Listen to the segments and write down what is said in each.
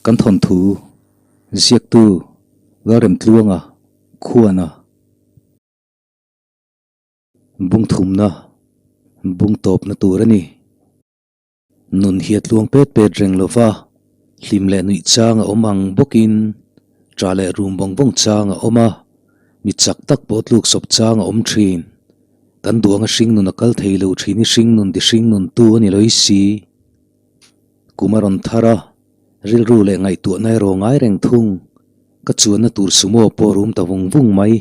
Kan thawnthu ziaktu Lalremtluanga khuana bung thumna bung tawpna tur a ni. Nun hi a tluang pet pet reng lo va, hlim leh nuih chang a awm ang bawkin ṭah leh rum vawng vawng chang a awm a, mi chak tak pawh tluk sawp chang a awm ṭhin. Kan duh anga hringnun a kal thei lo ṭhin hi hringnun ti hringnun tu a ni lawih si. Kum a rawn thar a, rilru leh ngaihtuahna erawh ngai reng thung. Ka chuanna tur sumo pawh rum ta vung vung mai.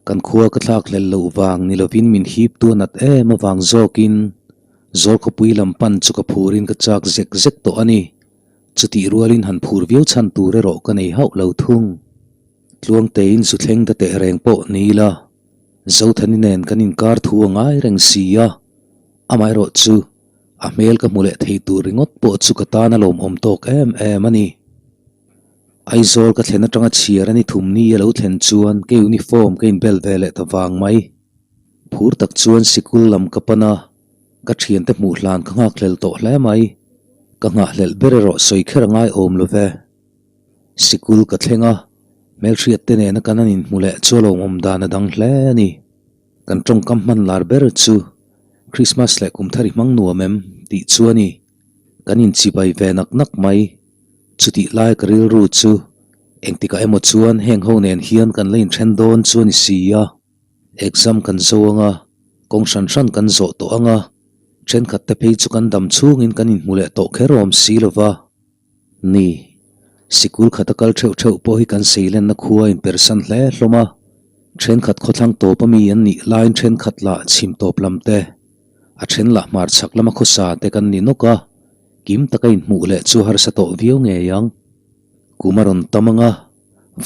Kan khua ka thlak hlel loh vang ni lovin min hip tu a nat em avang zawkin Zawlkhawpui lam pan chu ka phurin ka chak zek zek tawh a ni. Chutih rualin han phur viau chhan tur erawh ka nei hauh lo thung. Tluangtein zu thleng ta teh reng pawh ni ila, Zothani nen kan inkar thu a ngai reng si a, amaherawh chu A hmel ka hmu leh thei tur ringawt pawh chu ka tan a lawmawm tawk em em a ni. Aizawl ka thlen atanga chhiar a ni thum ni a lo thlen chuan ka uniform ka inbel ve leh ta vang mai. Phur tak chuan sikul lam ka pan a, ka thiante hmuh hlan ka nghakhlel tawh hle mai. Ka nghahhlelh ber erawh sawi kher a ngai awm lo ve. Sikul ka thleng a, hmelhriat te nena kan an inhmu leh chu a lawmawm dan a dang hle a ni. Kan tawngkam hman lar ber chu Christmas leh kum thar i hmang nuam em? tih chu a ni. Kan inchibai ve nak nak mai. Chutih lai ka rilru chu engtikah emaw chuan heng ho nen hian kan la inthen dawn chu a ni si a. Exam kan zo ang a, kawng hran hran kan zawh tawh ang a, thenkhat te phei chu kan dam chhungin kan inhmu leh tawh kher awm si lo va. Ni, sikul khata kal theuh theuh pawh hi kan seilenna khua a inpersan hle hlawm a, thenkhat khawthlang tawp ami an nih laiin thenkhat lah chhim tawp lam te, a then lah hmarchhak lama khawsa te kan ni nawk a, kim taka inhmuh leh chu harsa tawh viau ngei ang. Kum a rawn tam ang a,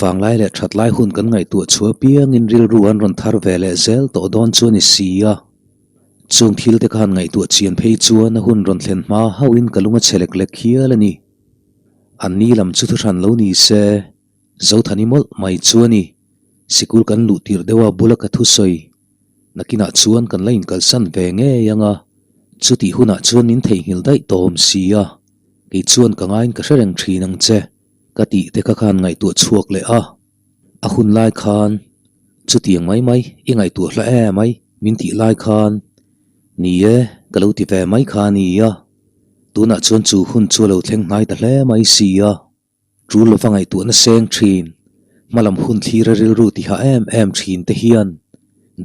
vanglai leh that lai hun kan ngaihtuah chhuah apiangin rilru an rawn thar ve leh zel tawh dawn chu a ni si a. Chung thil te khan ngaihtuah chian phei chuan a hun rawn thlen hma hauhin ka lung a chhe lek lek hial a ni. An ni lam chu thuhran lo ni se, Zothani mawlh mai chu a ni. Sikul kan luh tirh deuh a bula ka thusawi. Nakinah chuan kan la inkalsan ve ngei ang a, chutih hunah chuan min theihnghilh daih tawm si a, kei chuan ka ngaiin ka hre reng thin ang che, ka tih te kha khan ngaihtuah chhuak leh a. A hun lai khan chutiang mai mai i ngaihtuah hla em ai min tih lai khan ni e ka lo ti ve mai kha a ni a, tunah chuan chu hun chu a lo thleng hnai ta hle mai si a, tul lova ngaihtuahna seng thin, hmalam hun thlira rilru tiha em em thin te hian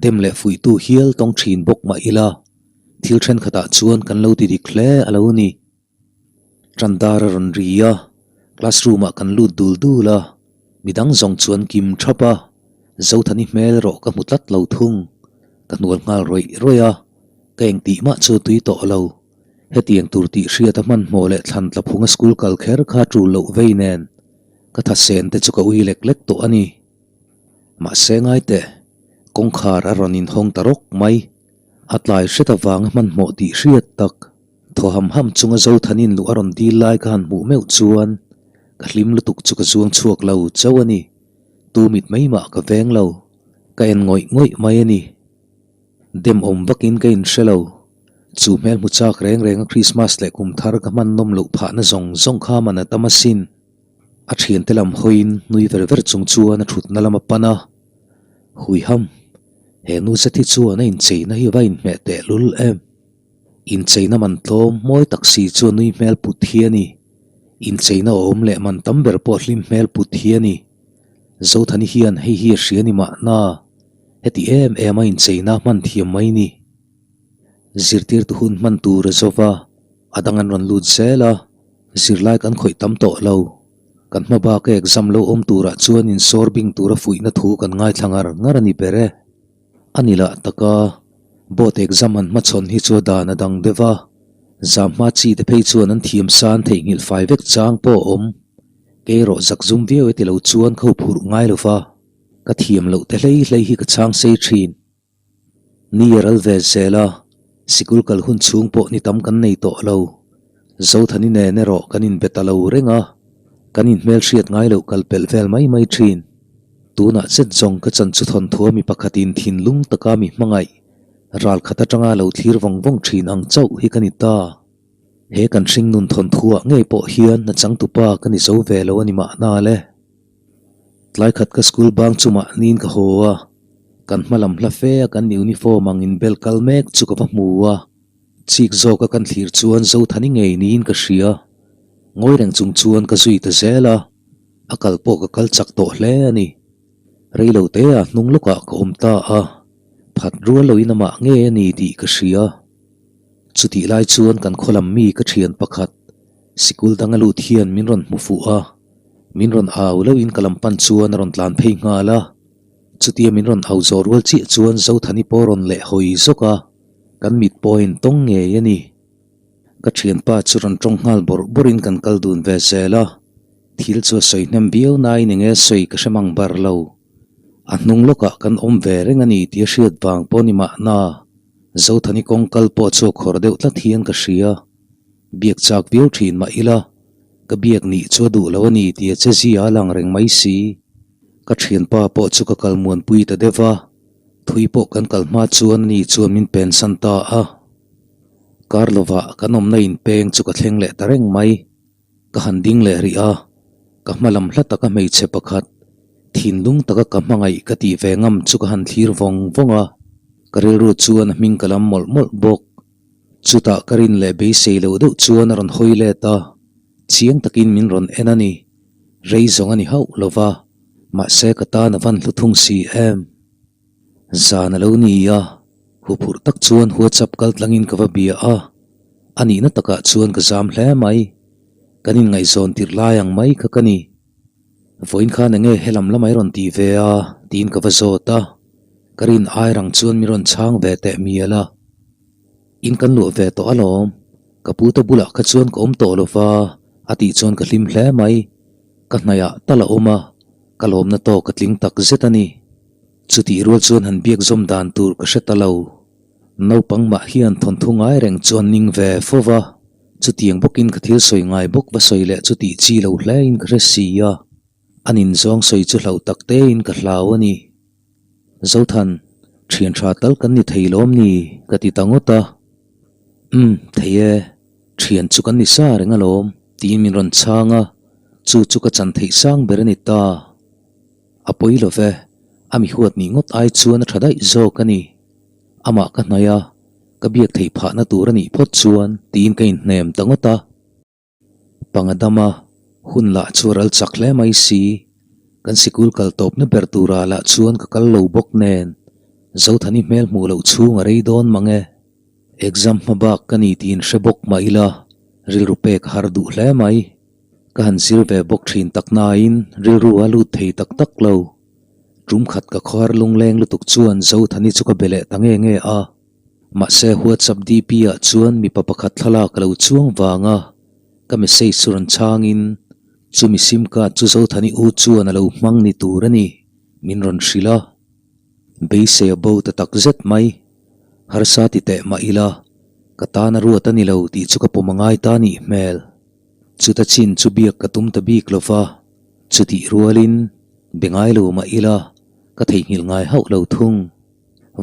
dem leh fuihtu hial tawng thin bawk mah ila thil thenkhatah chuan kan lo ti dik hle a lo ni. Tandar a rawn ri a, classroom ah kan lut dul dul a, midang zawng chuan kim thap a, Zothani hmel erawh ka hmu tlat lo thung, ka hnual nghal rawih rawih a, ka engtih mah chu tui tawh lo, hetiang tur tih hriat a hmanhmawh leh thlan tla phunga school kal kher kha tul loh vei nen ka tha sen te chu ka ui lek lek tawh a ni. Mahse ngai teh, kawngkhar a rawn inhawng ta rawk mai, a tlai hret avanga hmanhmawh tih hriat tak. Thaw ham ham chunga Zothanin luh a rawn dil lai ka han hmuh meuh chuan ka hlim lutuk chu ka zuang chhuak lo chauh a ni. Tu mit mai mah ka veng lo, ka en ngawih ngawih mai a ni. Dem awm vakin ka inhre lo. Chu hmel hmu chak reng reng a Christmas leh kum thar ka hman nawm loh phahna zawng zawng kha man a tam asin. A thiante lam hawiin nui ver ver chung chuan a thutna lam a pan a, Hui ham, he nu zet hi chuan a incheina hi va inhmeh tehlul em. Incheina man tlawm mawi tak si chu a nui hmel put hi a ni. Incheina awm leh man tam ber pawh hlim hmel put hi a ni. Zothani hian hei hi a hria ni mahna, heti em em a incheina hman thiam mai ni. Zirtirtu hun hman tur a zo va, a dang an rawn lut zel a, zirlai kan khawih tam tawh lo. Kan hma bak a exam lo awm turah chuan insawr bing tura fuihna thu kan ngaithla ngar ngar a ni ber e. A ni lah taka, board exam han hmachhawn hi chu a dan a dang deuh a, zam hma chi te phei chuan an thiam san theihnghilh fai vek chang pawh a awm. Kei erawh zak zum viau e ti lo chuan kho phurh ngai lo va, ka thiam loh te hlei hlei hi ka chhang sei thin. Ni a ral ve zel a, sikul kal hun chhung pawh ni tam kan nei tawh lo. Zothani nen erawh kan inbe ta lo reng a, kan inhmelhriat ngai loh kal pelh vel mai mai thin. Tunah chet zawng ka chan chu thawnthu ami pakhatin thinlung taka mi hmangaih ral khat atanga lo thlir vawng vawng thin ang chauh hi ka ni ta. He kan hringnun thawnthuah ngei pawh hian a changtupa ka ni zo ve lo a ni mahna le. Tlai khat ka school bang chu mahniin ka haw a, kan hma lam hla fe a kan uniform ang inbel kal mek chu ka va hmu a, chik zawka kan thlir chuan Zothani ngei niin ka hria. Ngawi reng chung chuan ka zui ta zel a, a kal pawh ka kal chak tawh hle a ni. Reilo te a hnung lawkah ka awm ta a, phat rual loin amah ngei a ni tih ka hria. Chutih lai chuan kan khaw lam mi ka thian pakhat, sikul danga lut hian min rawn hmu fuh a, min rawn au loin ka lam pan chuan a rawn tlan phei nghal a. Chutia min rawn au zawh rual chiah chuan Zothani pawh rawn leh hawi zawk a, kan mit pawhin tawng ngei a ni. Ka thianpa chu rawn tawng nghal bawrh bawrhin kan kal dun ve zel a. Thil chu a sawi hnem viau nain enge sawi ka hre mang bar lo. A hnung lawkah kan awm ve reng a ni tih a hriat vang pawh ni mahna Zothani kawng kal pawh chu a khawr deuh tlat hian ka hria. Biak chak viau thin mah ila, ka biak nih chu a duh lo a ni tih a che zia a lang reng mai si. Ka thianpa pawh chu ka kal muanpui ta deuh va, thui pawh kan kal hma chuan ani chuan min pensan ta a. Kar lovah kan awmna inpeng chu ka thleng leh ta reng mai. Ka han ding leh rih a, ka hma lam hla taka hmeichhe pakhat, thinlung taka ka hmangaih ka tih ve ngam chu ka han thlir vawng vawng a, ka rilru chuan a hming ka lam mawlh mawlh bawk. Chutah ka rin leh beisei loh deuh chuan a rawn hawi let a, chiang takin min rawn en a ni. Rei zawng a ni hauh lo va, mahse ka tan a van hlu thung si em. Zan a lo ni a, huphurh tak chuan WhatsApp kal tlangin ka va bia a, a nihna takah chuan ka zam hle mai. Kan inngaihzawn tirh lai ang mai kha ka ni. Vawiin khan enge helam lamah i rawn tih ve a? tiin ka va zawt a, ka rin ai rang chuan min rawn chhang ve teh mial a. In kan luah ve tawh alawm, ka pu te bulah kha chuan ka awm tawh lo va a tih chuan ka hlim hle mai. Ka hnaihah tal a awm a, ka lawmna tawk ka tling tak zet a ni. Chutih rual chuan han biak zawm dan tur ka hre ta lo. Naupang mah hian thawnthu ngai reng chuan ning ve fo va, chutiang bawkin ka thil sawi ngai bawk va sawi leh chu tih chi lo hlein ka hre si a, an inzawng sawi chu hlauh tak tein ka hlau a ni. Zothan, thian tha tal kan ni thei lawm ni? ka ti ta ngawt a. Umm, thei e, thian chu kan ni sa reng alawm, tiin min rawn chhang a, chu chu ka chan theih sang ber a ni ta. A pawi lo ve, a mi huat nih ngawt ai chuan a tha daih zawk a ni. Amah ka hnaih a, ka biak theih phahna tur a nih phawt chuan tiin ka inhnem ta ngawt a. Panga dama hun lah chu a ral chak hle mai si. Kan sikul kal tawpna ber turah lah chuan ka kal lo bawk nen, Zothani hmel hmuh loh chhung a rei dawn mang e. Exam hma bak ka ni tiin hre bawk mah ila, rilru pek a har duh hle mai. Ka han zir ve bawk thin tak nain rilru a lut thei tak tak lo. Tum khat ka khawhar lungleng lutuk chuan Zothani chu ka be leh ta nge nge a. Mahse WhatsApp DP ah chuan mipa pakhat thlalak a lo chuang vang a, ka message chu rawn chhangin chumi sim card chu Zothani u chuan a lo hmang ni tur a ni, min rawn hrilh a. Beisei a bo ta tak zet mai. Harsa ti teh mah ila, ka tan a ruat a ni lo tih chu ka pawm a ngai ta nih hmel. Chuta chin chu biak ka tum ta bik lo va, chutih rualin be ngai lo mah ila ka theihnghilh ngai hauh lo thung.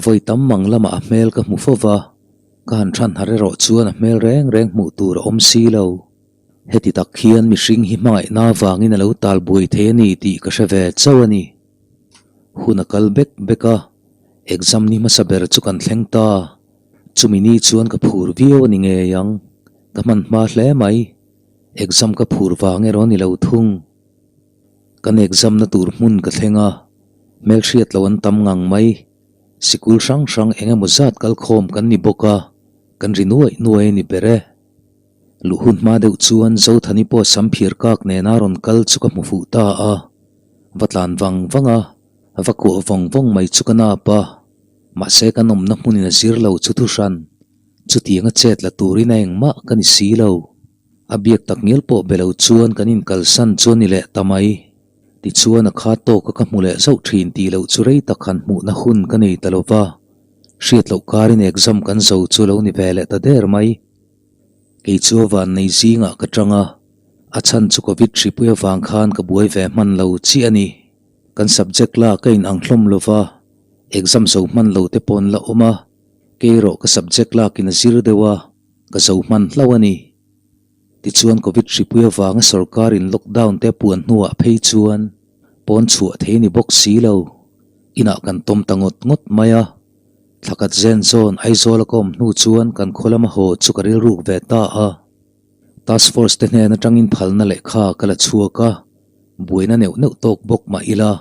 Vawi tam mang lamah a hmel ka hmu fo va, ka han than har erawh chuan a hmel reng reng hmuh tur a awm si lo. Heti tak hian mihring hi hmangaihna avangin a lo tal buai thei a ni tih ka hre ve chauh a ni. Hun a kal bek bek a, exam ni hmasa ber chu kan thleng ta. Chumi ni chuan ka phur viau a ni ngei ang, ka hman hma hle mai. Exam ka phur vang erawh a ni lo thung. Kan exam na tur hmun ka thleng a, hmelhriat lo an tam ngang mai. Sikul hrang hrang eng emaw zat kal khawm kan ni bawk a, kan ri nuaih nuaih a ni ber e. Luh hun hma deuh chuan Zothani pawh sam phir kak nena rawn kal chu ka hmu fuh ta a, va tlan vang vang a, va kuah vawng vawng mai chu ka nap a. Mahse kan awmna hmunin a zir lo chu thu hran, chutianga chet la turin a engmah ka ni si lo. A biak tak ngial pawh be lo chuan kan inkalsan chu a ni leh ta mai. Tichuan a kha tawka ka hmu leh zauh thin tih loh chu rei tak han hmuhna hun ka nei ta lo va, hriat loh karin exam kan zo chu lo ni ve leh ta der mai. Kei chu a vannei zingah ka tang a, a chhan chu Covid hripui avang khan ka buai ve hman lo chiah a ni. Kan subject la ka in ang hlawm lo va, exam zo hman lo te pawh an la awm a, kei erawh ka subject lakin a zir deuh a, ka zo hman hlauh a ni. Tichuan Covid hripui avanga sorkarin lockdown te a puan hnuah phei chuan pawn chhuah thei a ni bawk si lo. Inah kan tawm ta ngawt ngawt mai a. Thlakhat zen zawn Aizawl a ka awm hnu chuan kan khaw lama haw chu ka rilruk ve ta a. Task force te hnen atangin phalna lehkha ka la chhuak a, buaina neuh neuh tawk bawk mah ila,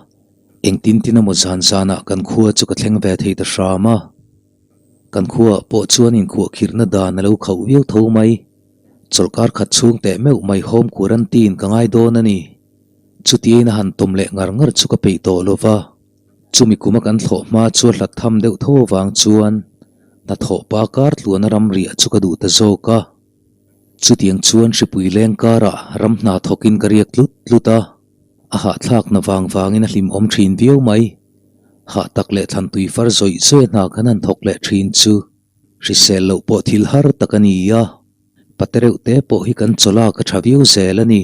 engtin tin emaw zan zanah kan khua chu ka thleng ve thei ta hram a. Kan khuaah pawh chuan inkhuahkhirhna dan a lo khauh viau tho mai. Chawlhkar khat chhung teh meuh mai home quarantine ka ngai dawn a ni. Chutiain a han tawm leh ngar ngar chu ka peih tawh lo va. Chumi kuma kan thlawh hma chu a hlat tham deuh tho avang chuan hnathawh pa kar tluana ram riah chu ka duh ta zawk a. Chutiang chuan hripui leng karah ram hna thawkin ka riak tlut tlut a, a hahthlakna vang vangin a hlimawm thin viau mai. Hah tak leh thlan tui far zawih zawih hna kan han thawk leh thin chu hrisel loh pawh thil har tak a ni a, pate reuh te pawh hi kan chawlak a tha viau zel a ni.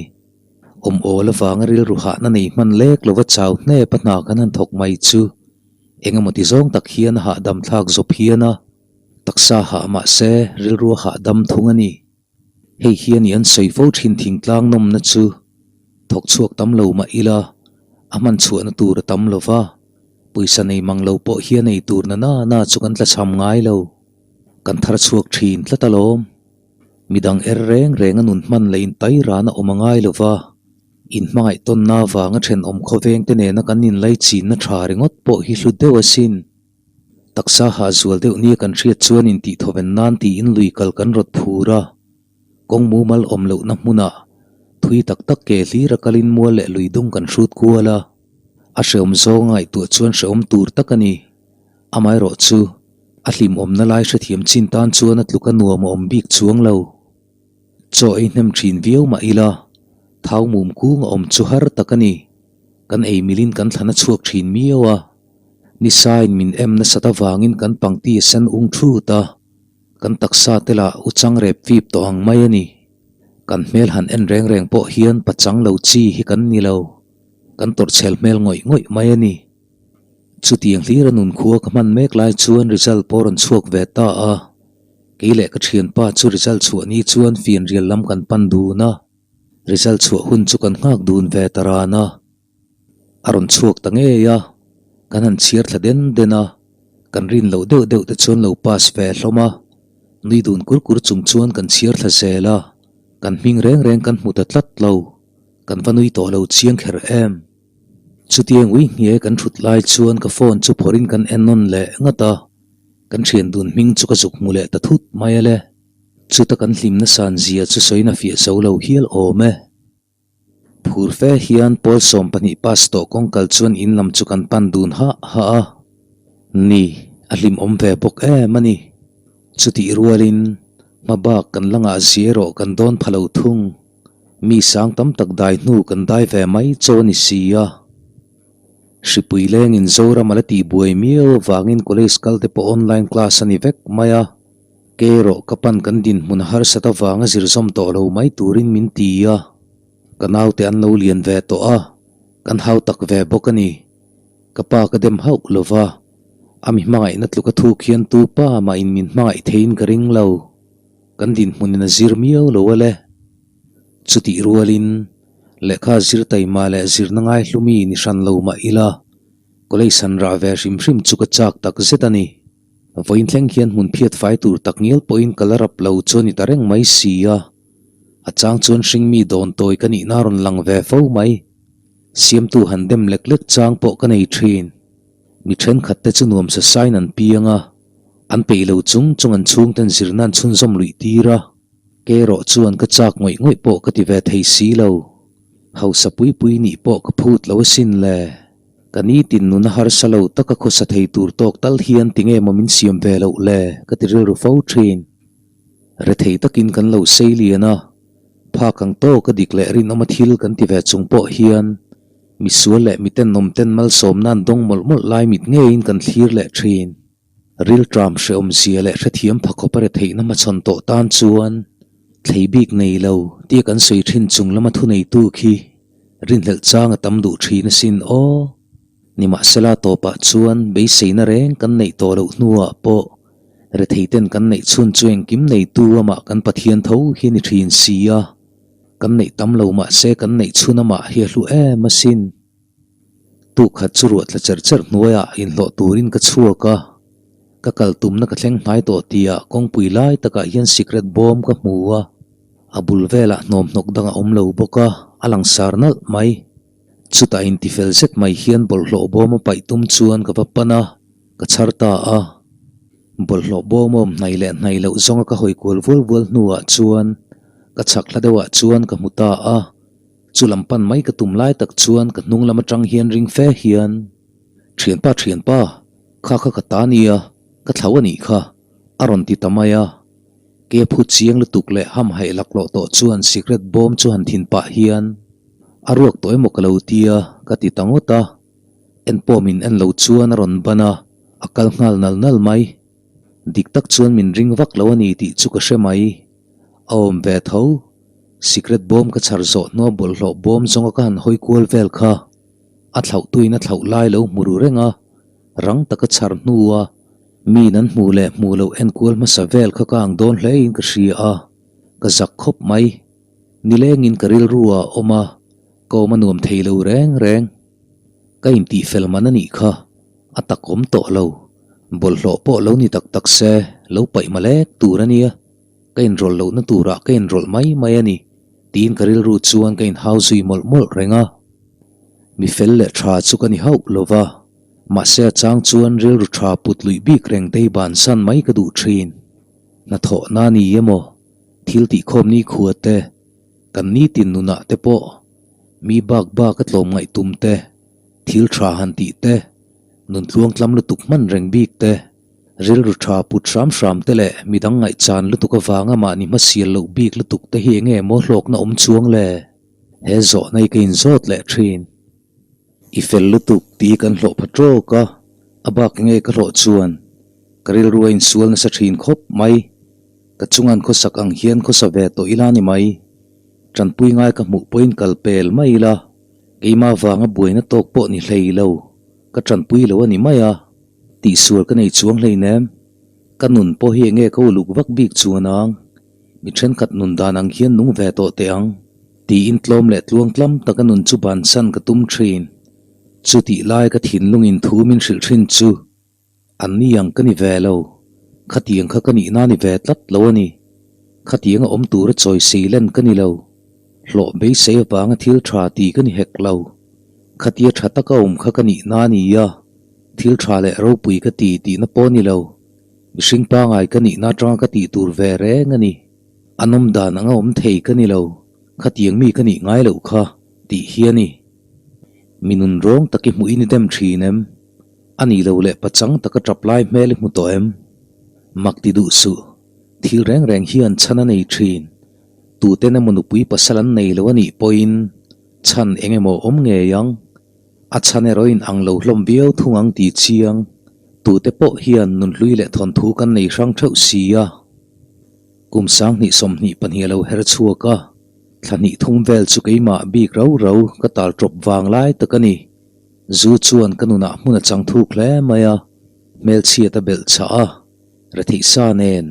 Awm awl avanga rilru hahna nei hman lek lova chau hnep a hna kan han thawk mai chu eng emaw ti zawng tak hian a hahdam thlak zawp hian a, taksa hah mah se rilru a hahdam thung a ni. Hei hian i an sawi fo thin thingtlang nawmna chu thawk chhuak tam lo mah ila a hman chhuahna tur a tam lo va, pawisa nei mang lo pawh hian ei tur na na na chu kan tlachham ngai lo. Kan thar chhuak thin tlat alawm. Midang er reng reng a nun hman leh intai ran a awm a ngai lo va, inhmangaih tawnna avanga thenawm khawveng te nena kan inlaichinna tha ringawt pawh hi hlu deuh asin. Taksa hah zual deuh nia kan hriat chuan intihthawen nan tiin lui kal kan rawt phur a, kawng mumal awm lohna hmunah thui tak tak ke hlir a kalin mual leh lui dung kan hrut kual a, a hreawm zawng a ngaihtuah chuan hreawm tur tak a ni. Amaherawh chu, a hlimawmna lai hrethiam chin tan chuan a tluk a nuam a awm bik chuang lo. Chaw ei hnem thin viau mah ila, thau mum kung a awm chu har tak a ni. Kan ei milin kan thlan a chhuak thin miau a. Nisain min em nasat avangin kan pangti a sen ung thut a, kan taksa te lah u chang rep fip tawh ang mai a ni. Kan hmel han en reng reng pawh hian pachang lo chi hi kan ni lo, kan tawrhchhel hmel ngawih ngawih mai a ni. Chutiang hlira nunkhua ka hman mek lai chuan result pawh rawn chhuak ve ta a, kei leh ka thianpa chu result chhuah ni chuan fianrial lam kan pan dun a, result chhuah hun chu kan nghak dun ve ta ran a. A rawn chhuak ta ngei a, kan han chhiar thla den den a, kan rin loh deuh deuh te chuan lo pass ve hlawm a, nui dun kur kur chung chuan kan chhiar thla zel a, kan hming reng reng kan hmu ta tlat lo, kan va nui tawh lo chiang kher em. Chutiang ui hniai kan thut lai chuan ka phone chu phawrhin kan en nawn leh ngat a, kan thian dun hming chu ka zuk hmu leh ta thut mai a le. Chuta kan hlimna san zia chu sawina fiah zo lo hial awm e. Phur fe hian pawl 12 pass tawh kawng kal chuan in lam chu kan pan dun hah hah a. Ni, a hlimawm ve bawk em a ni. Chutih rualin hma bak kan la ngah zia erawh kan dawn pha lo thung. Mi sang tam tak dai hnu kan dai ve mai chaw a ni si a. Hripui lengin Zoram a la tihbuai miau avangin college kal te pawh online class a ni vek mai a. Ke erawh ka pan kan dinhmun harsat avanga zir zawm tawh lo mai turin min ti a, ka naute an lo lian ve tawh a, kan hau tak ve bawk a ni. Ka pa ka dem hauh lo va, a mi hmangaihna tluk a thuk hian tu pa mahin min hmangaih theiin ka ring lo. Kan dinhmunin a zir miau lo a le. Chutih rualin lehkha zir taima leh zirna ngaihlumi ni hran lo mah ila, college han rah ve hrim hrim chu ka chak tak zet a ni. Vawiin thleng hian hmun phiat fai tur tak ngial pawhin ka la rap lo chu a ni ta reng mai si a. A chang chuan hringmi dawn tawi ka nihna a rawn lang ve fo mai. Siamtu han dem lek lek chang pawh ka nei thin. Mi thenkhat te chu nuamsa sain an piang a, an peih lo chung chung an chhungten zirna an chhunzawm luih tir a. Ke erawh chuan ka chak ngawih ngawih pawh ka ti ve thei si lo. Hausa pui pui nih pawh ka phut lo asin le. Ka nitin nuna harsa lo taka khawsa thei tur tawk tal hian tinge maw min siam ve loh le ka ti rilru fo thin. Rethei takin kan lo sei lian a, phak ang tawk a dik leh rinawma thil kan ti ve chung pawh hian misual leh miten awmten malsawmna an dawng mawlh mawlh lai mit ngeiin kan thlir leh thin. Rilṭam hrehawmzia leh hrethiam pha khawpa retheihna hmachhawn tawh tan chuan thlei bik nei lo tia kan sawi thin chung lama thuneitu khi rinhlelh chang a tam duh thin asin aw. Nimahsela tawpah chuan beiseina reng kan neih tawh loh hnuah pawh retheiten kan neih chhun chu engkim neitu amah kan Pathian tho hi a ni thin si a. Kan neih tam lo mah se kan neih chhun amah hi a hlu em asin. Tuk khat chu ruah tla cherh cherh hnuaiah inhlawh turin ka chhuak a, ka kal tumna ka thleng hnai tawh tihah kawngpui lai takah hian sikret bawm ka hmu a, a bul velah hnawmhnawk dang a awm lo bawk a, a langsar nalh mai. Chutah intifel zet mai hian bawlhhlawh bawm a paih tum chuan ka va pan a, ka chhar ta a. Bawlhhlawh bawm a awm hnai leh hnai loh zawnga ka hawi kual vual vual hnuah chuan ka chhak hla deuhah chuan ka hmu ta a. Chu lam pan mai ka tum lai tak chuan ka hnung lam atang hian ring fe hian, Thianpa, thianpa, kha kha ka ta nia, ka thlau a nih kha, a rawn ti ta mai a. Ke phu chiang lutuk leh hamhaih laklawh tawh chuan sikret bawm chu han thin pah hian, A ruak tawh emaw ka lo tia, ka ti ta ngawt a. En pawh min en lo chuan a rawn ban a, a kal nghal nal nal mai. Dik tak chuan min ring vak lo a ni tih chu ka hre mai. A awm ve tho. Sikret bawm ka chhar zawh hnua bawlhhlawh bawm zawnga ka han hawi kual vel kha a thlauh tuin a thlauh lai lo hmu ru reng a, rang taka chhar hnua miin an hmuh leh hmuh loh en kual hmasa vel kha ka ang dawn hlein ka hria a, ka zak khawp mai. Nilengin ka rilru ah a awm a, ka awm a nuam thei lo reng reng. Ka intihfel man a nih kha, a tak awm tawh lo. Bawlhhlawh pawh lo ni tak tak se, lo paih malek tur a nia. Ka inrawlh lohna turah ka inrawlh mai mai a ni, tiin ka rilru chuan ka inhau zui mawlh mawlh reng a. Mi fel leh tha chu ka ni hauh lo va, mahse a chang chuan rilru tha put luih bik reng te hi bansan mai ka duh thin. Hnathawhna ni emaw, thil tihkhawm ni khua te, kan nitin nunah te pawh mi bak bak a tlawm ngaih tum te, thil tha han tih te, nun tluangtlam lutuk hman reng bik te, Rilru tha put hram hram te leh midang ngaihchan lutuk avanga mahni hmasial loh bik lutuk te hi enge maw hlawkna awm chuang le? He zawhna hi ka inzawt leh thin. I fel lutuk tih hi kan hlawh pha tawk a, a bak enge ka hlawh chuan ka rilru a insual nasa thin khawp mai. Ka chungan khawsak ang hian khawsa ve tawh ila ni mai. Tanpui ngai ka hmuh pawhin kal pel mai ila, keimah vanga buaina tawk pawh ni hlei lo, ka tanpui lo a ni mai a. Tihsual ka nei chuang hleinem. Ka nun pawh hi enge ka uluk vak bik chuan ang. Mi thenkhat nun dan ang hian nung ve tawh teh ang. Tiin tlawm leh tluang tlam taka nun chu bansan ka tum thin. Chutih lai ka thinlungin thu min hrilh thin chu an ni ang ka ni ve lo. Khatiang kha ka nihna ni ve tlat lo a ni. Khatianga awm tura chawi sei len ka ni lo. Hlawh beisei avanga thil tha ti ka ni hek lo. Khatia tha taka awm kha ka nihna a ni a. Thil tha leh ropui ka ti tihna pawh ni lo. Mihring pangai ka nihna atanga ka tih tur ve reng a ni. A nawm dan anga awm thei ka ni lo. Khatiang mi ka nih ngai loh kha tih hi a ni. Mi nun rawng tak i hmuh in i dem thin em? A nih lo leh pachang taka tap lai hmel i hmu tawh em? Mak ti duh suh. Thil reng reng hian chhan a nei thin. Tuten emaw nupui pasal an nei lo a nih pawhin chhan eng emaw awm ngei ang. A chhan erawh in ang lo hlawm viau thung ang tih chiang. Tute pawh hian nunhlui leh thawnthu kan nei hrang theuh si a. Kum 2022 a lo her chhuak a, thla hnih thum vel chu keimah bik rau rau ka tal tawp vang lai tak a ni. Zu chuan ka nunah hmun a chang thuk hle mai a, hmelchhiat a belh chah a, retheih sa nen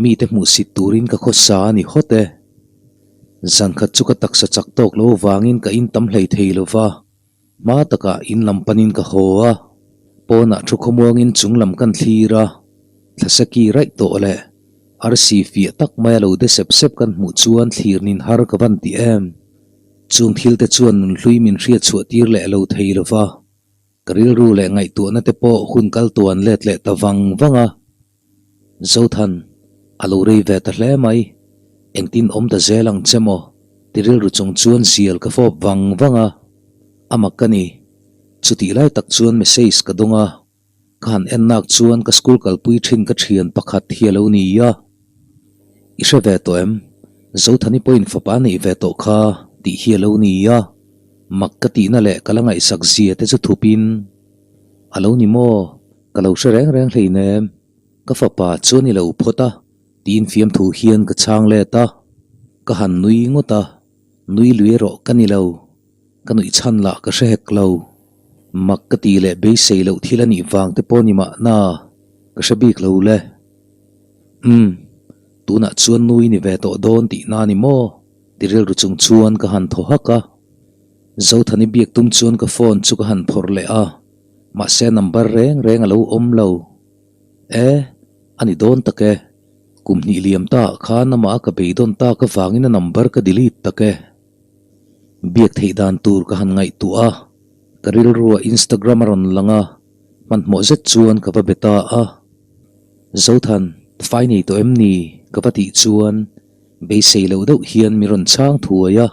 mite hmuhsit turin ka khawsa a ni hawt e. Zankhat chu ka taksa chak tawk lo vangin ka in tam hlei thei lo va, hma takah in lam panin ka haw a, pawnah thu khawmuangin chung lam kan thlir a, thlasaki raih tawh leh arsi fiah tak maia lo de sep sep kan hmuh chuan thlir nin har ka van ti em. Chung thil te chuan nunhlui min hriat chhuah tir leh lo thei lo va, ka rilru leh ngaihtuahna te pawh hun kal tuan let leh ta vang vang a. Zothan, a lo rei ve ta hle mai. Engtin awm ta zel ang che maw? Ti rilru chung chuan zial ka fawp vang vang a. A mak ka ni. Chutih lai tak chuan message ka dawng a. Ka han en nak chuan ka school kalpui thin ka thian pakhat hi a lo ni a. I hre ve tawh em? Zothani pawhin fapa a neih ve tawh kha tih hi a lo ni a. Mak ka tihna leh ka la ngaihsak zia te chu thupin a lo ni maw? Ka lo hre reng reng hleinem, ka fapa chuan i lo phawt a, tiin fiamthu hian ka chhang let a. Ka han nui ngawt a, nui lui erawh ka ni lo, ka nuih chhan lah ka hre hek lo. Mak ka tih leh beisei loh thil a nih vang te pawh ni mahna, ka hre bik lo le. Umm, tunah chuan nui ni ve tawh dawn tihna a ni maw? Ti rilru chung chuan ka han thaw hak a. Zothani biak tum chuan ka phone chu ka han phawrh leh a, mahse number reng reng a lo awm lo. E, a ni dawn tak e. Kum hnih liam ta ah khan amah a ka beidawn tak avangin a number ka delete tak e. Biak theih dan tur ka han ngaihtuah a, ka rilruah Instagram a rawn lang a, hmanhmawh zet chuan ka va be ta a. Zothan, fai nei tawh em ni? ka va tih chuan beisei loh deuh hian min rawn chhang thuai a.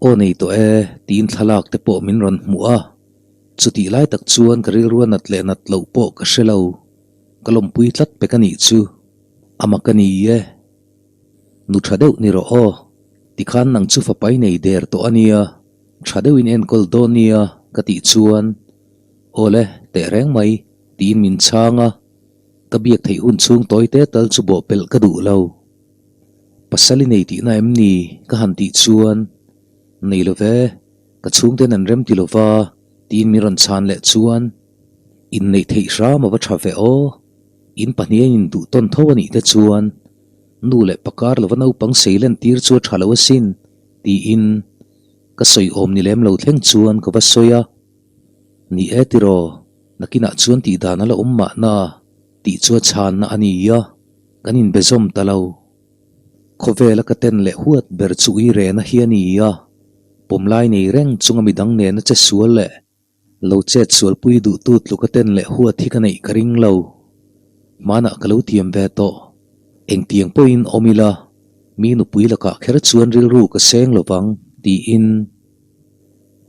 Aw nei tawh e tiin thlalak te pawh min rawn hmuh a, chutih lai tak chuan ka rilrua nat leh nat loh pawh ka hre lo, ka lawmpui tlat pek a nih chu, a mak a ni e. Nu tha deuh ni rawh aw, tikhan nang chu fapai nei der tawh a nia, tha deuhin enkawl dawn nia ka tih chuan aw le teh reng mai tiin min chhang a, ka biak theih hun chhung tawi te tal chu bawhpelh ka duh lo. Pasal i nei tihna em ni? ka han tih chuan, Nei lo ve, ka chhungten an rem ti lo va, tiin min rawn chhan leh chuan, Inneih theih hram a va tha ve aw, in pahnih a induh tawn tho a nih te chuan, nu leh pakar lova naupang sei len tir chu a tha lo asin, tiin ka sawi awm ni lem lo thleng chuan ka va sawi a. Ni e tiraw, nakinah chuan tihdan a la awm mahna, tih chu a chhanna a ni a. Kan inbe zawm ta lo. Khawvela ka ten leh huat ber chu ui rena hi a ni a, pawmlai nei reng chunga midang nena che sual leh lo chet sualpui duhtu tluka ten leh huat hi ka neih ka ring lo. Hmanah ka lo tiam ve tawh. Engtiang pawhin awm ila, mi nupui lakah kher chuan rilru ka seng lovang, tiin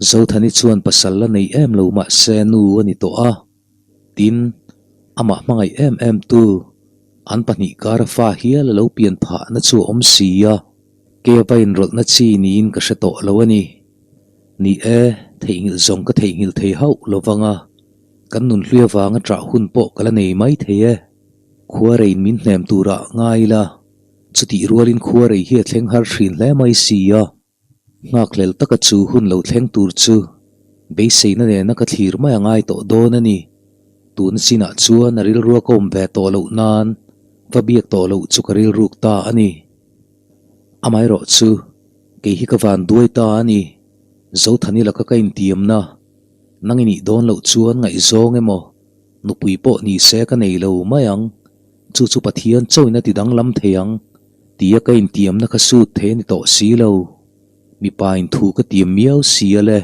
Zothani chuan pasal la nei em lo mahse nu a ni tawh a. Tin, amah hmangaih em em tu, an pahnih kara fa hial a lo pian phahna chu a awm si a, Keva inrawlhna chi niin ka hre tawh lo a ni. Ni e, theihnghilh zawng ka theihnghilh thei hauh lo vang a, kan nunhlui avanga ṭah hun pawh ka la nei mai thei e. Khuareiin min hnem turah ngai ila, chutih rualin khuarei hi a thleng har ṭhin hle mai si a. Nghakhlel taka chu hun lo thleng tur chu beiseina nena ka thlir mai a ngai tawh dawn a ni. Tuna chinah chuan a rilrua ka awm ve tawh loh nan va biak tawh loh chu ka rilruk ta a ni. Amaherawh chu kei hi ka van duai ta a ni. Zothani laka ka intiamna nang i nih dawn loh chuan ngaihzawng emaw nupui pawh ni se ka nei lo mai ang. Chu chu Pathian chauhin a ti danglam thei ang. Tia ka intiamna kha sut thei a ni tawh si lo. Mipa in thu ka tiam miau si a le.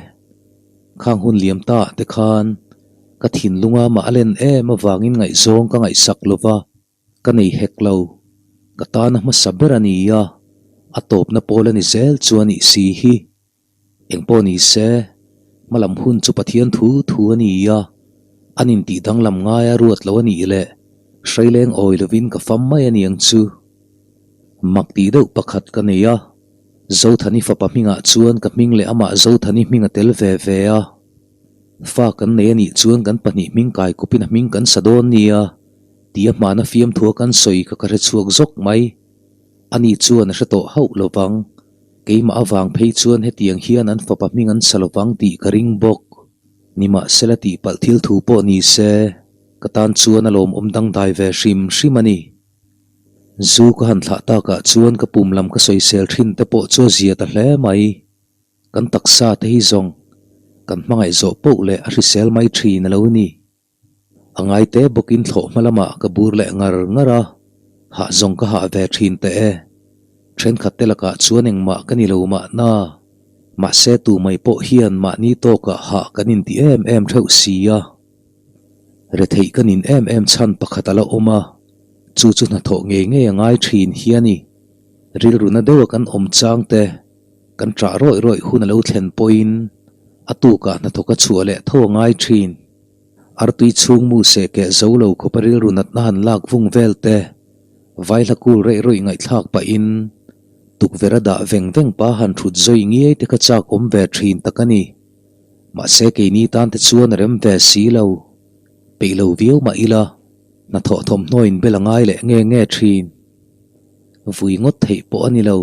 Khang hun liam ta ah te khan ka thinlunga mah a len em avangin ngaihzawng ka ngaihsak lo va, ka nei hek lo. Ka tana hmasa ber a ni a, a tawpna pawl a ni zel chu a nih si hi. Engpawh ni se, hmalam hun chu Pathian thu thu a ni a, an intih danglam ngaia ruat lo a nih leh hreileng awi lovin ka fam mai a niang chu. Mak tih deuh pakhat ka nei a, Zothani fapa hmingah chuan ka hming leh amah Zothani hming a tel ve ve a. Fa kan nei a nih chuan kan pahnih hming kai kawpin a hming kan sa dawn nia, tia hmana fiamthua kan sawi kha ka hre chhuak zawk mai. Ani chuan a hre tawh hauh lovang. Keimah avang phei chuan hetiang hian an fapa hming an sa lovang tih ka ring bawk. Nimahsela tihpalh thil thu pawh ni se, ka tan chuan a lawmawm dangdai ve hrim hrim a ni. Zu ka han thlah takah chuan ka pum lam ka sawisel thin te pawh chu a zia ta hle mai. Kan taksa te hi zawng kan hmangaih zawh poh leh a hrisel mai thin a lo ni. A ngaite bawkin thlawh hma lamah ka bur leh ngar ngar a, hah zawng ka hah ve thin teh e. Thenkhat te lakah chuan engmah ka ni lo mahna, mahse tu mai pawh hian mahni tawkah hah kan inti em em theuh si a. Retheih ka nin em em chhan pakhat a la awm a, chu chu hnathawh ngei ngei a ngai thin hi a ni. Rilruna deuha kan awm chang te, kan ṭah rawih rawih hun a lo thlen pawhin a tukah hnathawk a chhuah leh tho a ngai thin. Artui chhung mu seh keh zo lo khawpa rilru natna han lak vung vel te, vaihla kul reih rawih ngaihthlak pahin tukverh a dah veng veng pa han thut zawi ngiai te kha chak awm ve thin tak a ni. Mahse keini tan te chuan a rem ve si lo. Peih lo viau mah ila, hnathawh thawmhnaw in bel a ngai leh nge nge thin. Vui ngawt theih pawh a ni lo.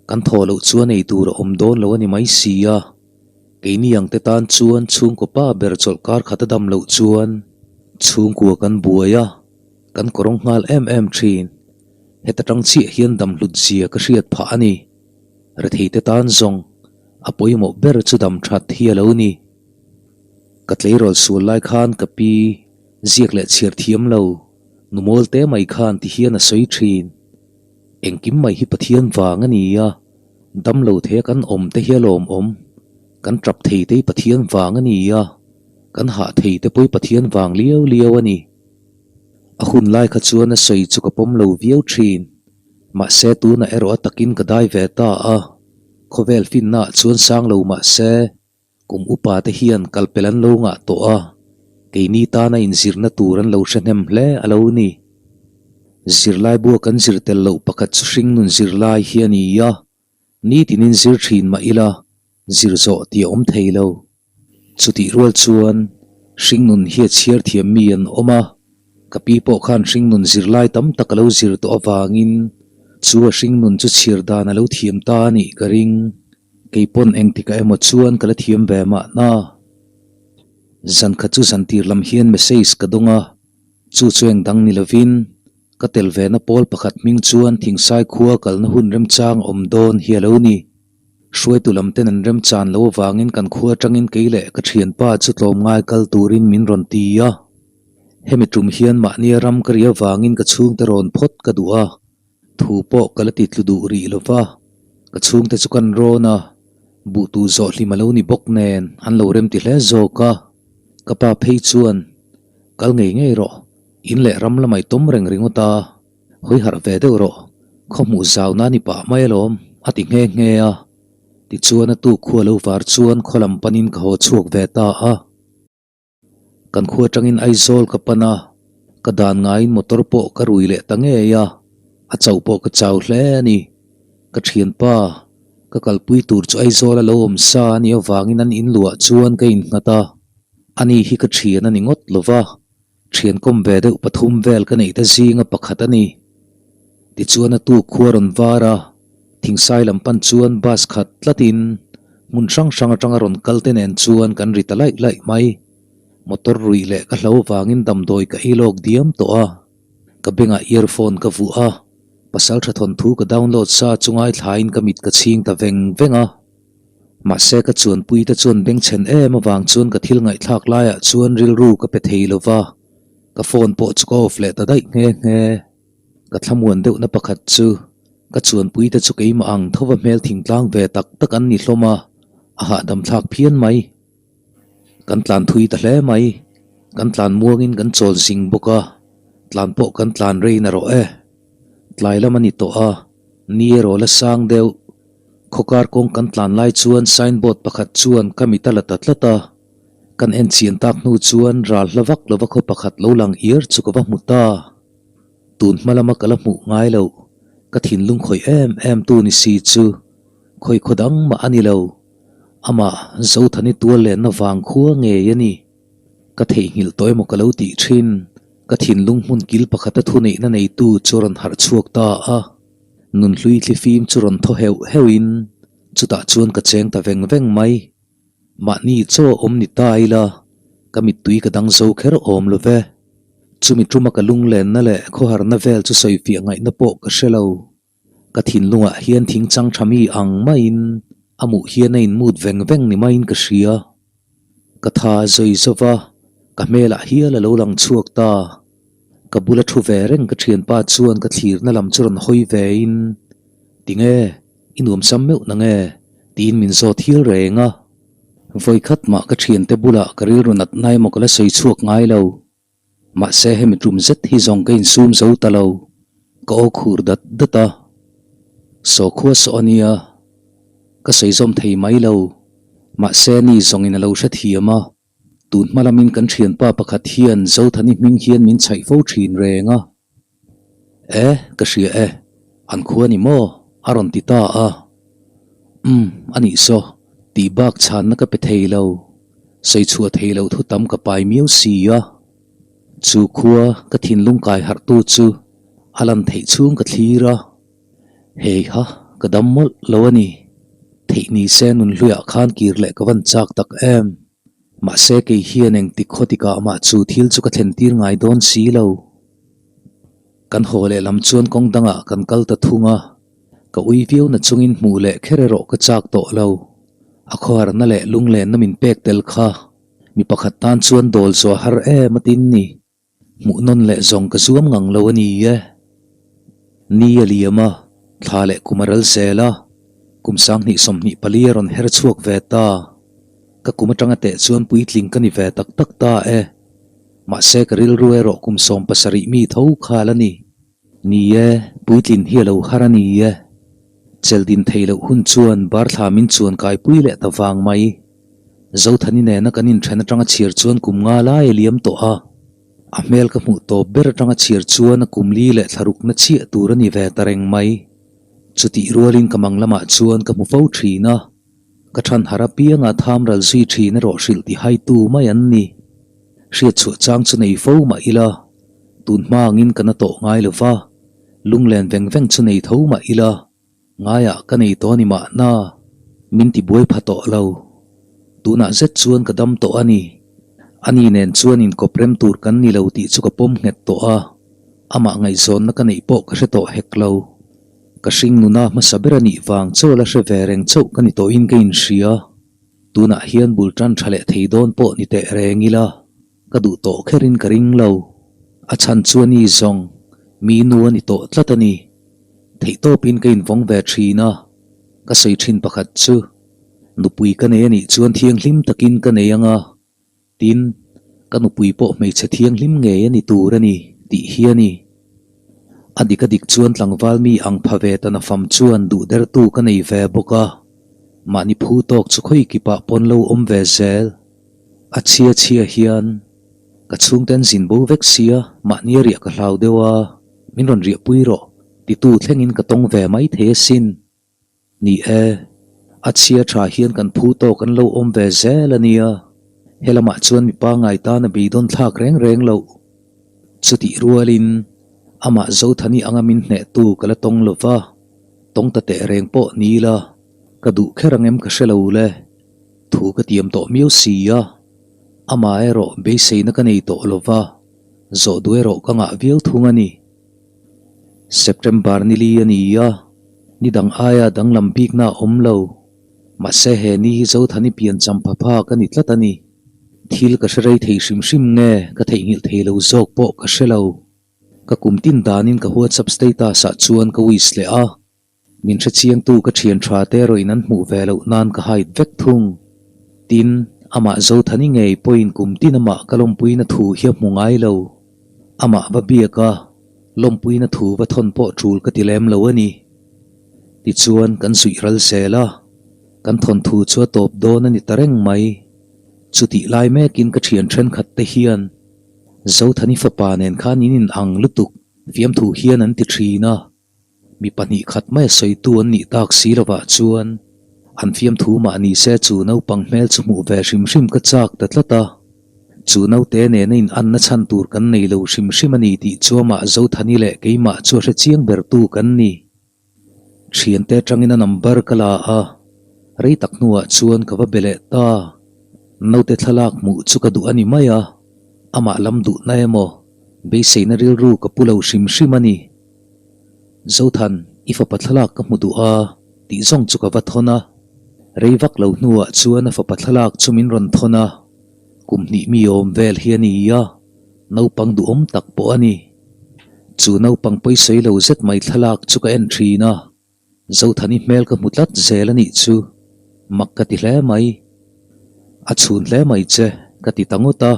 Kan thawh loh chuan ei tur a awm dawn lo a ni mai si a. Keini ang te tan chuan chhungkaw pa ber chawlhkar khat a dam loh chuan chhungkua kan buai a, kan kawrawng nghal em em thin. Heta tang chiah hian dam hlut zia ka hriat phah a ni. Retheite tan zawng a pawimawh ber chu dam that hi a lo ni. Ka tleirawl sual lai khan ka pi ziak leh chhiar thiam lo, nu mawl te mai khan ti hian a sawi thin. Engkim mai hi Pathian vang a ni a, dam lo thei a kan awm te hi a lawmawm. Kan tap thei te hi Pathian vang a ni a, kan hah thei te pawh hi Pathian vang liau liau a ni. A hun lai kha chuan a sawi chu ka pawm lo viau thin. Mahse tunah erawh a takin ka dai ve ta a, khawvel finnaah chuan sang lo mahse kum upa te hian kalpel an lo ngah tawh a, keini tana inzirna tur an lo hre hnem hle a lo ni. Zirlai bua kan zir tel loh pakhat chu hringnun zirlai hi a ni a, Nitinin zir thin mah ila, zir zawh tih a awm thei lo. Chutih rual chuan hringnun hi a chhiar thiam mi an awm a, ka pi pawh khan hringnun zirlai tam tak a lo zir tawh avangin chu a hringnun chu chhiar dan a lo thiam ta a nih ka ring. Kei pawn engtikah emaw chuan ka la thiam ve mahna. Zankhat chu zantir lam hian message ka dawng a, chu chu engdang ni lovin Ka tel vena pawl pakhat hming chuan Thingsai khua kalna hun remchang awm dawn hi a lo ni. Hruaitu lam ten an remchan lo avangin kan khua atangin kei leh ka thianpa chu tlawmngai kal turin min rawn ti a. Hemi tum hian mahnia ram ka ri avangin ka chhungte rawn phawt ka duh a, thu pawh ka la ti tlu duh rih lo va. Ka chhungte chu kan rawn a, buhtu zawh hlim a lo ni bawk nen an lo remti hle zawk a. Ka pa phei chuan, Kal ngei ngei rawh. In leh ram lamah i tawm reng ringawt a, hawi harh ve deuh rawh, khaw hmuh zau nan i pah mai alawm, a ti nghe nghe a. Tichuan a tuk khua lo var chuan khaw lam panin ka haw chhuak ve ta a. Kan khua atangin Aizawl ka pan a, ka dan ngaiin motor pawh ka rui leh ta ngei a, a chauh pawh ka chau hle a ni. Ka thianpa, ka kalpui tur chu Aizawl a lo awm sa a nih avangin an inluah chuan ka innghat a, ani hi ka thian a ni ngawt lo va. Thian kawm ve deuh pathum vel ka neih te zinga pakhat a ni. Tichuan a tuk khua rawn var a, Thingsai lam pan chuan bus khat tlatin hmun hrang hrang atanga rawn kal te nen chuan kan ri ta laih laih mai. Motor ruih leh ka hlo vangin damdawi ka ei lawk diam tawh a, ka bengah earphone ka vuah a, pasal tha thawnthu ka download sa chu ngaithlain ka mit ka chhing ta veng veng a. Mahse ka chuanpui te chuan bengchhen em avang chuan ka thil ngaihthlak laiah chuan rilru ka pe thei lo va, ka phone pawh chu ka off leh ta daih nghe nghe. Ka thlamuan deuhna pakhat chu ka chuanpui te chu keimah ang thova hmel thingtlang ve tak tak an ni hlawm a, a hahdam thlak phian mai. Kan tlan thui ta hle mai, kan tlan muangin kan chawl zing bawk a, tlan pawh kan tlan rei na rawh e. Tlai lam a ni tawh a, ni erawh la sang deuh. Khawkar kawng kan tlan lai chuan sign board pakhat chuan ka mit a la ta tlat a, kan en chian tak hnu chuan ral hla vak lova khaw pakhat lo lang iar chu ka va hmu ta. Tun hma lama ka la hmuh ngai loh, ka thinlung khawih em em tu ni si chu khawi khaw dang mah a ni lo, amah Zothani tual lenna vang khua ngei a ni. Ka theihnghilh tawh emaw ka lo tih thin, ka thinlung hmun kil pakhata thuneihna neitu chu a rawn harh chhuak ta a. Nunhlui thlifim chu rawn thaw heuh heuhin chutah chuan ka cheng ta veng veng mai. Mahni chaw awm ni ta ila, ka mittui ka dang zo kher awm lo ve. Chumi tuma ka lunglenna leh khawharna vel chu sawifiah ngaihna pawh ka hre lo. Ka thinlungah hian thing chang tha mi ang maiin a muh hian a inmut veng veng ni maiin ka hria. Ka tha zawi zova, ka hmelah hial a lo lang chhuak ta. Ka bula thu ve reng ka thianpa chuan ka thlirna lam chu rawn hawi vein, Tinge, i nuamsam meuh na nge? tiin min zawt hial reng a. Vawikhat mah ka thiante bulah ka rilru nat na emaw ka la sawi chhuak ngai lo. Mahse hemi tum zet hi zawng ka insum zo ta lo, ka aw khur dat dat a. Sawkhua saw a nia, ka sawi zawm thei mai lo. Mahse ni zawngin a lo hrethiam a. Tun hma lamin kan thianpa pakhat hian Zothani hming hian min chhaih fo thin reng a. E, ka hria e, an khua ni maw? a rawn ti ta a. Umm, a nih saw, tih bak chhanna ka pe thei lo, sawi chhuah thei loh thu tam ka pai miau si a. Chu khua ka thinlung kai harhtu chu a lan theih chhung ka thlir a. Hei ha, ka dam mawlh lo a ni. Theih ni se nunhluiah khan kir leh ka van chak tak em. Mahse kei hian engtik khaw tikah mah chu thil chu ka thlen tir ngai dawn si lo. Kan haw leh lam chuan kawng dangah kan kal ta thung a. Ka ui viau na chungin hmuh leh kher erawh ka chak tawh lo. A khawharna leh lunglenna min pek tel kha mi pakhat tan chuan dawl zuah har em a tin ni. Hmuh nawn leh zawng ka zuam ngang lo a ni e. Ni a liam a, thla leh kum a ral zel a, kum 20 24 a rawn her chhuak ve ta. Ka kum atanga teh chuan puitling ka ni ve tak tak ta e. Mahse ka rilru erawh kum 17 mi tho khal a ni. Ni e, puitlin hi a lo har a ni e. Cheldin thei loh hun chuan barthla min chuan kaipui leh ta vang mai. Zothani nena kan inthen atanga chhiar chuan kum nga lai a liam tawh a. A hmel ka hmuh tawp ber atanga chhiar chuan a kum li leh thlarukna chhiah tur a ni ve ta reng mai. Chutih rualin ka mang lamah chuan ka hmu fo thin a. Ka than har apianga tham ral zui thin erawh hrilh ti haitu mai an ni. Hriatchhuah chang chu nei fo mah ila, tun hma angin ka na tawh ngai lo va, lunglen veng veng chu nei tho mah ila, ngaiah ka nei tawh a ni mahna, min ti buai pha tawh lo. Tunah zet chuan ka dam tawh a ni. Ani nen chuan inkawp rem tur kan ni lo tih chu ka pawm nghet tawh a, amah ngaihzawnna ka neih pawh ka hre tawh hek lo. Ka hring nuna hmasa ber a nih vang chaw la hre ve reng chauh ka ni tawhin ka inhria. Tunah hian bul tan tha leh thei dawn pawh ni teh reng ila, ka duh tawh kherin ka ring lo. A chhan chu a ni zawng, mi nu a ni tawh tlat a ni. Theihtawpin ka invawng ve thin a, ka sawi thin pakhat chu, nupui ka nei a nih chuan thianghlim takin ka nei ang a, Tin, ka nupui pawh hmeichhe thianghlim ngei a ni tur a ni, tih hi a ni. A dik a dik chuan tlangval mi ang pha ve ta nafam chuan duh dertu ka nei ve bawk a, mahni phu tawk chu khawi kipah pawn lo awm ve zel. A chhia chhia hian ka chhungten zin bo vek sia, mahni a riah ka hlau deuh a, min rawn riahpui rawh, titu thlengin ka tawng ve mai thei asin. Ni e, a chhia tha hian kan phu tawk an lo awm ve zel a nia. He lamah chuan mipa ngai tan a beidawn thlak reng reng loh. Chutih rualin amah Zothani anga min hnehtu ka la tawng lo va, tawng ta teh reng pawh ni ila, ka duh kher ang em ka hre lo le. Thu ka tiam tawh miau si a, amah erawh beiseina ka nei tawh lo va, zawh duh erawh ka ngah viau thung a ni. September ni li a ni a, ni dang aia danglam bikna a awm lo. Mahse he ni hi Zothani pian champha phak a ni tlat a ni. Thil ka hre rei thei hrim hrim nge ka theihnghilh thei lo zawk pawh ka hre lo. Ka kum tin danin ka WhatsApp status ah chuan ka wish leh a. Min hrechiangtu ka thian tha te erawhin an hmuh ve loh nan ka hide vek thung. Tin, amah Zothani ngei pawhin kum tin amah ka lawmpuina thu hi a hmu ngai lo. Amah va biak a, lawmpuina thu va thawn pawh tul ka ti lem lo a ni. Tichuan kan suih ral zel a, kan thawn thu chu a tawp dawn a ni ta reng mai. Chutih lai mekin ka thian thenkhat te hian Zothani fapa nen khan in inang lutuk fiamthu hian an ti thin a. Mi pahnih khat mai a sawitu an nih tak si lovah chuan an fiamthu mah ni se chu naupang hmel chu hmuh ve hrim hrim ka chak ta tlat a. Chu naute nena in anna chhan tur kan nei lo hrim hrim a ni tih chu amah Zothani leh keimah chu a hre chiang bertu kan ni. Thiante atangin a number ka la a, rei tak hnuah chuan ka va be leh ta. Naute thlalak hmuh chu ka duh a ni mai a, amah lam duhna emaw beiseina rilru ka pu lo hrim hrim a ni. Zothan, i fapa thlalak ka hmu duh a, tih zawng chu ka va thawn a. Rei vak lo hnuah chuan a fapa thlalak chu min rawn thawn a, kum hnih mi awm vel hi a ni a, naupang duhawm tak pawh a ni. Chu naupang pawisawi lo zet mai thlalak chu ka en thin a, Zothani hmel ka hmu tlat zel a nih chu, mak ka ti hle mai. A chhun hle mai che, ka ti ta ngawt a.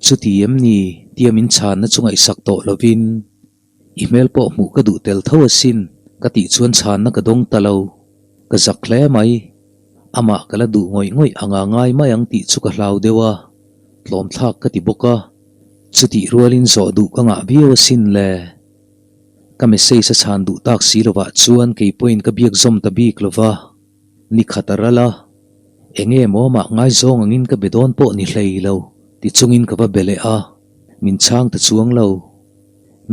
Chuti em ni tia min chhanna chu ngaihsak tawh lovin, I hmel pawh hmuh ka duh tel tho asin, ka tih chuan chhanna ka dawng ta lo. Ka zak hle mai. Amah ka la duh ngawih ngawih anga ngai mai ang tih chu ka hlau deuh a, tlawmthlak ka ti bawk a. Chutih rualin zawh duh ka ngah viau asin le. Ka message a chhan duh tak si lovah chuan kei pawhin ka biak zawm ta bik lova, ni khat a ral a, eng nge maw amah ngaizawng angin ka be dawn pawh ni hlei lo ti chungin ka va be leh a, min chhang ta chuang lo.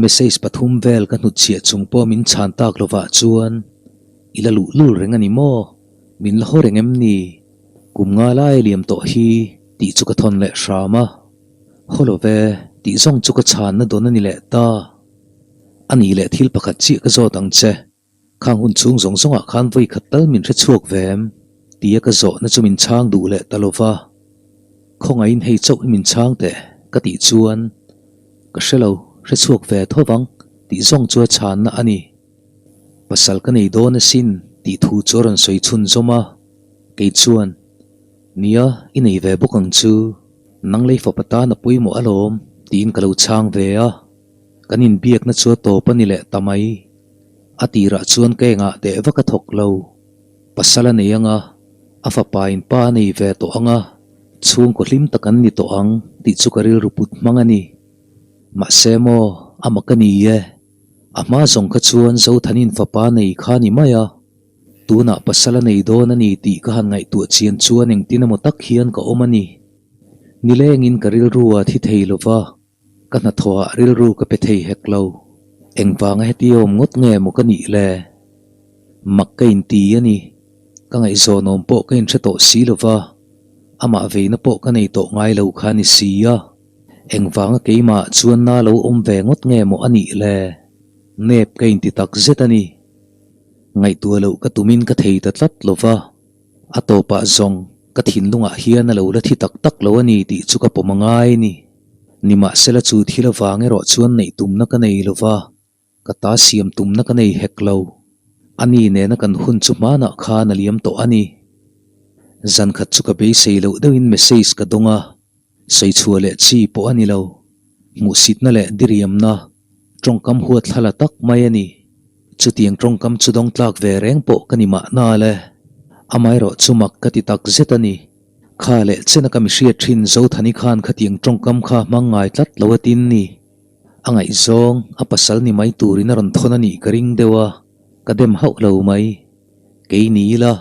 Message pathum vel ka hnutchhiah chung pawh min chhan tak lovah chuan i la luh lul reng a ni maw? Min la haw reng em ni? Kum nga lai a liam tawh hi tih chu ka thawn leh hram a. Haw lo ve, tih zawng chu ka chhanna dawn a ni leh ta. A nih leh thil pakhat chiah ka zawt ang che. Khang hun chhung zawng zawngah khan vawi khat tal min hre chhuak ve em? Tia ka zawhna chu min chhang duh leh ta lo va. Khawngaihin hei chauh hi min chhang teh ka tih chuan ka hre lo, hre chhuak ve tho vang tih zawng chu a chhanna a ni. Pasal ka nei dawn asin tih thu chu a rawn sawi chhunzawm a, kei chuan, Nia, i nei ve bawk ang chu, nang lei fapa tan a pawimawh alawm tiin ka lo chhang ve a, kan inbiakna chu a tawp a ni leh ta mai. A tirah chuan ka engah teh vak a thawk lo. Pasal a nei ang a, a fapa in pa a nei ve tawh ang a, chhungkaw hlim tak an ni tawh ang tih chu ka rilru put hmang a ni. Mahse maw, a mak a ni e. A hma zawng kha chuan Zothanin fapa nei kha a ni mai a, tunah pasal a nei dawn a ni tih ka han ngaihtuah chian chuan engtin emaw tak hian ka awm a ni. Nilengin ka rilru a thi thei lo va. Ka hnathawhah rilru ka pe thei hek lo. Engvanga heti awm ngawt nge maw ka nih le? Mak ka inti a ni. Ka ngaihzawnawm pawh ka inhre tawh si lo va, amah veina pawh ka nei tawh ngai lo kha a ni si a. Engvanga keimah chuan na lo awm ve ngawt nge maw a nih le? Nep ka inti tak zet a ni. Ngaihtuah loh ka tumin ka thei ta tlat lo va. A tawpah zawng ka thinlungah hian a lo la thi tak tak lo a ni tih chu ka pawm a ngai a ni. Nimahsela chu thil avang erawh chuan neih tumna ka nei lo va, ka ta siam tumna ka nei hek lo. A ni nena kan hun chu hmanah khan a liam tawh a ni. Zan khat chu ka beisei loh deuhin message ka dawng a, sawichhuah leh chi pawh a ni lo. Hmuhsitna leh diriamna tawngkam huat thla la tak mai a ni. Chutiang tawngkam chu dawng tlak ve reng pawh ka ni mahna le. Amaherawh chu mak ka ti tak zet a ni. Kha leh chena ka mihriat thin Zothani khan khatiang tawngkam kha hmang ngai tlat lo a tin ni. A ngaihzawng, a pasal ni mai turin a rawn thawn a nih ka ring deuh a, ka dem hauh lo mai. Kei ni ila,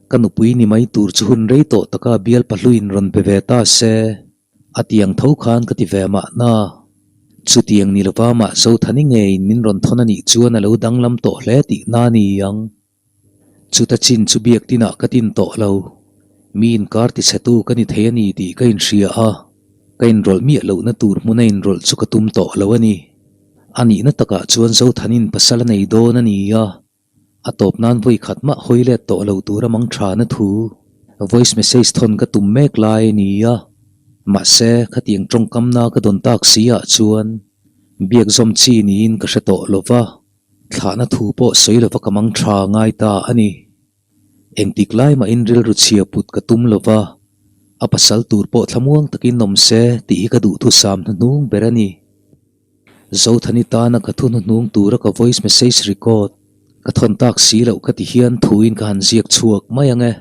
ka nupui ni mai tur chu hun rei tawh taka bial pahluin rawn be ve ta se, a tiang tho khan ka ti ve mahna. Chutiang ni lova mah Zothani ngeiin min rawn thawn a nih chuan a lo danglam tawh hle tihna a ni ang. Chuta chin chu biak tinah ka tin tawh lo. Mi inkar tichhetu ka ni thei a ni tih ka inhria a, ka inrawlh miah lohna tur hmuna inrawlh chu ka tum tawh lo a ni. A nihna takah chuan Zothanin pasal a nei dawn a ni a, a tawp nan vawi khat mah hawi let tawh lo tura mang thana thu voice message thawn ka tum mek lai a ni a. Mahse, khatiang tawngkamna ka dawn tak si ah chuan biak zawm chi niin ka hre tawh lo va. Thlahna thu pawh sawi lova ka mang tha ngai ta a ni. Engtik lai mahin rilru chhia put ka tum lova, a pasal tur pawh thlamuang takin awm se tih hi ka duhthusam hnuhnung ber a ni. Zothani tana ka thu hnuhnung tura ka voice message record ka thawn tak si loh ka ti hian thuin ka han ziak chhuak mai ang e.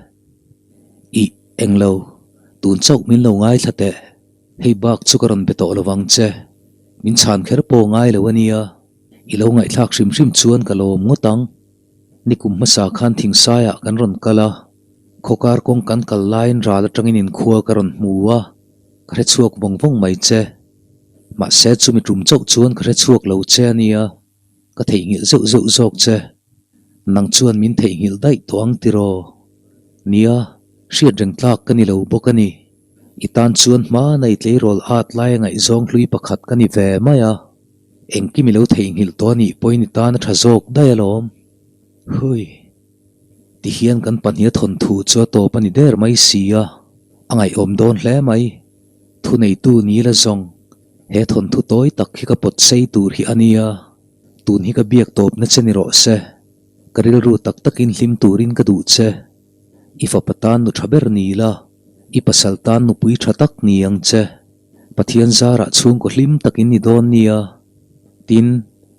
Ih, englo, tun chauh min lo ngaithla teh. Hei bak chu ka rawn be tawh lovang che. Min chhan kher pawh ngai lo a nia. I lo ngaihthlak hrim hrim chuan ka lawm ngawt ang. Nikum hmasa khan Thingsaiah kan rawn kal a, khawkar kawng kan kal laiin ral atangin inkhua ka rawn hmu a, ka hre chhuak vawng vawng mai che. Mahse chumi tum chauh chuan ka hre chhuak lo che a nia, ka theihnghilh zeuh zeuh zawk che. Nang chuan min theihnghilh daih tawh ang tiraw? Nia, hriat reng tlak ka ni lo bawk a ni. I tan chuan hmana i tleirawl at laia ngaihzawng hlui pakhat ka ni ve mai a. Engkim i lo theihnghilh tawh a nih pawhin i tan a tha zawk daih alawm. Hui. Tihian kan pahnih a thawnthu chu a tawp a ni der mai si a, a ngaihawm dawn hle mai. Thuneitu ni la zawng, he thawnthu tawi tak hi ka pawt sei tur hi a nia. Tun hi ka biak tawpna che ni rawh se. Ka rilru tak takin hlim turin ka duh che. I fapa tan nu tha ber ni la, i pasal tan nupui tha tak ni ang che. Pathian zarah chhungkaw hlim takin ni dawn nia. Tin,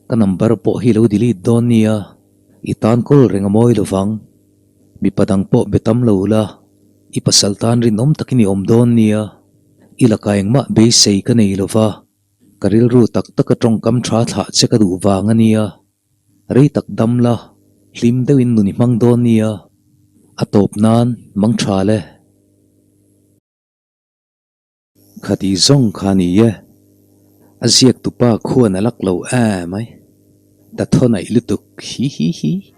ka number pawh hi lo delete dawn nia. I tan kawl reng a mawi lovang. Mipa dang pawh be tam lo la, i pasal tan rinawm takin i awm dawn nia. I lakah engmah beisei ka nei lova, ka rilru tak taka tawngkam tha thlah che ka duh vang a nia. Rei tak dam la, hlim deuhin nun i hmang dawn nia. A tawp nan mang tha le. Khati zawng kha ni e. A ziak tupa khuan a lak lo e mai. Ta thaw naih lutuk hi hi hi.